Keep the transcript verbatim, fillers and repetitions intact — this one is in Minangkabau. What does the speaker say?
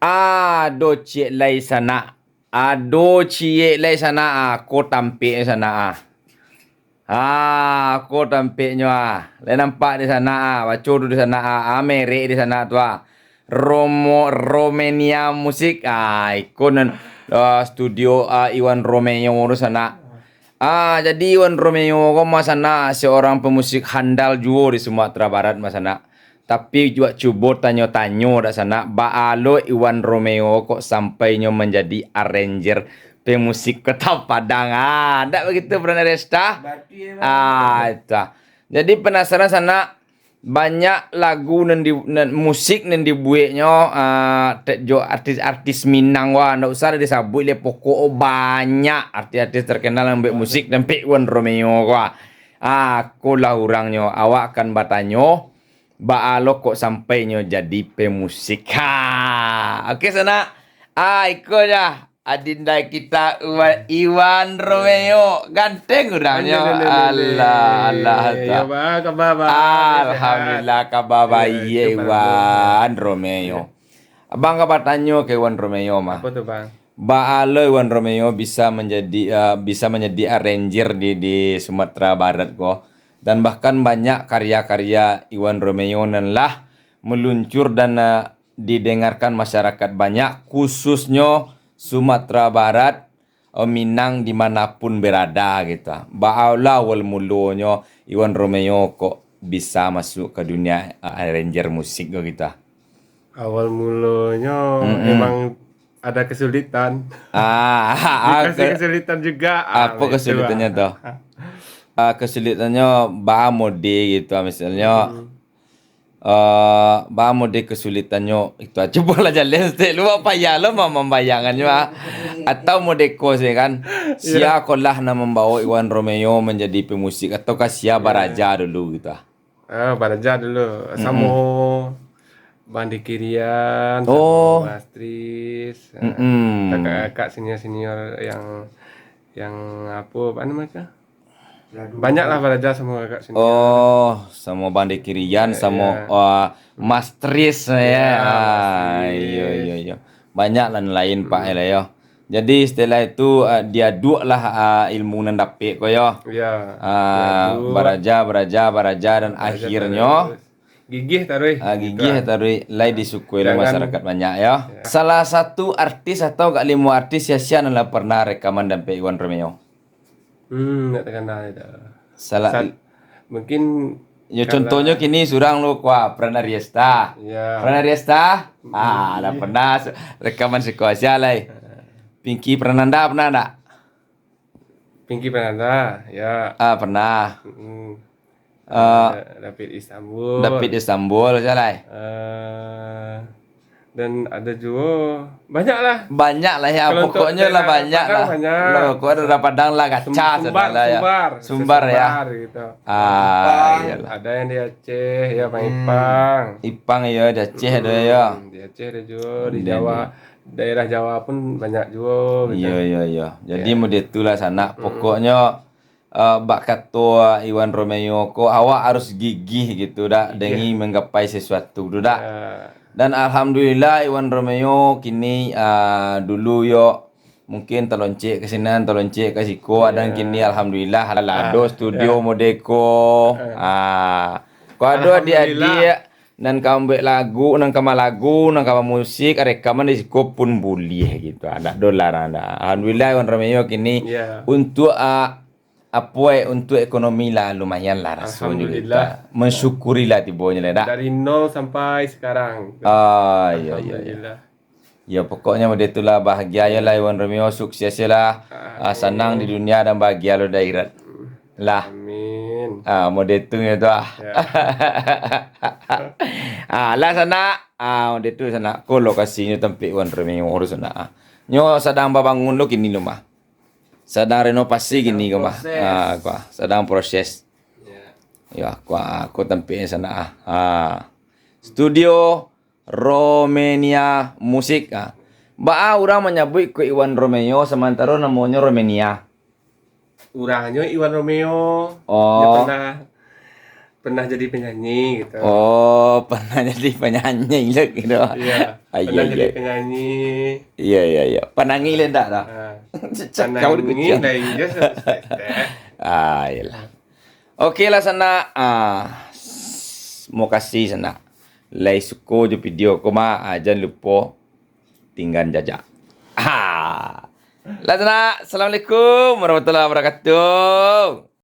Ado ciek lai sanak. Ado ciek lai sanak ah. Ko tampek sanak ah. Ah, ko tampeknyo ah. Lai nampak di sanak ah. Baco tu di sanak ah. Ah, merek di sanak tu ah. Romo, Romania Musik. Ah, iko nan, ah, studio, ah, Iwan Romeo tu sanak. Ah, jadi Iwan Romeo ko mah sanak seorang pemusik handal juo di Sumatera Barat mah sanak. Tapi cubo, cubo tanyo-tanyo dak sanak, baa lo Iwan Romeo kok sampai nyo manjadi arranger pemusik Kota Padang. Ah, dak begitu, Bro Naresta? Batua, Bang. Ah, itu. Jadi penasaran sanak, banyak lagu nan di, nan, musik nan dibueknyo, ah, te-, jo artis-artis Minang wah, ndak usah disabuik lai, pokok banyak artis-artis terkenal nan buek musik tampek Iwan Romeo ko ah. Ah, ko lah urangnyo, awak akan batanyo, baa lo kok sampai nyo jadi pemusik. Ha, oke sanak. Ah, iko ja. Adinda kita Iwan, Iwan Romeo, ganteng urangnyo. Alhamdulillah. Alah, alah, yo, alah. Bang, kaba, Bang? Alhamdulillah, sehat? Kaba baiak, Iwan Romeo. Abang ka batanyo ka Iwan Romeo mah. Apo tu, Bang? Baa lo Iwan Romeo bisa manjadi, eh, bisa manjadi arranger di, di Sumatera Barat ko. Dan bahkan banyak karya-karya Iwan Romeo nan lah meluncur dan, eh, didengarkan masyarakat banyak, khususnyo Sumatera Barat, eh, Minang di mana pun berada gitu. Baa lo awal mulonyo Iwan Romeo kok bisa masuk ke dunia, eh, arranger musik ko gitu? Awal mulonyo emang ada kesulitan. Ah, dikasih kesulitan juga. Apo kesulitannyo tu? Ah, kesulitannyo baa mode gitu, misalnyo, eh, baa mode kesulitannyo itu aja bola jalan stek lu apa ya lo mah mambayangannyo ah. Atau mode ko sih kan, sia kolah nan mambawa Iwan Romeo menjadi pemusik ataukah sia baraja dulu gitu ah? Ah, baraja dulu samo Bang Dikirian, samo Mas Tris, ah, kakak-kakak senior-senior yang, yang apo, apo namo tu? Banyak lah baraja samo kakak senior. Oh, samo Bang Dikirian, samo, ah, Mas Tris, ya. Mas Tris. Iyo, iyo, iyo. Banyak lah nan lain, Pak, lah, yo. Jadi, setelah itu, ah, diaduaklah, ah, ilmu nan dapek ko, yo. Iyo, ah, diaduak. Baraja, baraja, baraja, dan akhirnyo, gigih taruih, ah, gigih taruih, lai disukai oleh masyarakat banyak, yo. Salah satu artis atau gak limo artis sia-sia nan lah pernah rekaman dampek Iwan Romeo? Hmm, ndak takana itu. Salah. Mungkin yo, kalau contohnyo kini surang lo, kua, Prana Riesta. Iyo. Prana Riesta? Ah, lah pernah su-, rekaman siko sia lai. Pinky Prananda pernah ndak? Pinky Prananda, ya. Ah, pernah. Mm-mm. Eh, David Istanbul. David Istanbul, sia lai? Eh, dan ada juo, banyak lah. Banyak lah, ya. Kalau pokoknyo lah daerah banyak Padang lah. Banyak. Lah, pokoknyo daerah Padang lah, gaca. Sumbar, lah, ya. Sumbar, ya. Sumbar gitu. Ah, iyolah. Ada yang di Aceh, ya, Bang Ipang. Ipang, ya, di Aceh ada, ya. Hmm, di Aceh ada juo, di Jawa, daerah Jawa pun banyak juo gitu. Iya, iya, iya. Jadi mode itulah sanak. Pokoknyo, eh, bak kato Iwan Romeo ko, awak harus gigih gitu dak, demi menggapai sesuatu tu dak. Dan alhamdulillah Iwan Romeo kini, eh, dulu yo mungkin taloncek ka sinan, taloncek ka siko, dan kini alhamdulillah lah ado studio mode ko. Ah, ko ado adik-adik nan ka mambuek lagu, nan ka malagu, nan ka bamusik, rekaman di siko pun buliah gitu. Dak ado larang dah. Alhamdulillah Iwan Romeo kini untuk, ah, apo, eh, untuk ekonomi lah lumayan lah rasonyo gitu. Alhamdulillah. Mensyukurilah tibonyo lah dak. Dari nol sampai sekarang. Ah, iya, iya, iya. Alhamdulillah. Ya, pokoknyo mode itulah, bahagia yo lah Iwan Romeo, sukses yo lah. Ah, sanang di dunia dan bahagia lo di akhirat. Lah. Amin. Ah, mode itu nyo tu ah. Ya. Ah, lah sanak. Ah, mode itu sanak. Ko lokasinyo tampek Iwan Romeo tu sanak. Ah. Nyo sadang babangun lo kini lo mah. Sadang renovasi kini ko mah. Proses. Ah, ko ah. Sadang proses. Ya. Ya, ko ah, ko tampeknyo sanak ah. Ah. Studio Romania Musik. Ah. Baa urang manyabuik ko Iwan Romeo, samantaro namonyo Romania? Urangnyo Iwan Romeo. Oh. Nyo pernah pernah jadi penyanyi gitu. Oh, pernah jadi penyanyi lah gitu. Iya. Ah, iya, Pernah jadi iya. Penyanyi. Iya, iya, iya. Panangi lah ndak dah. Nah, Cek kau Panangi dikucing. Lah, iya, saketek. Ah, iyalah. Oke lah, sanak. Ah, s- mokasih, sanak. Lai suko jo video ko mah, ah, jan lupo tinggan jajak. Ah. Lah, sanak. Assalamualaikum warahmatullahi wabarakatuh.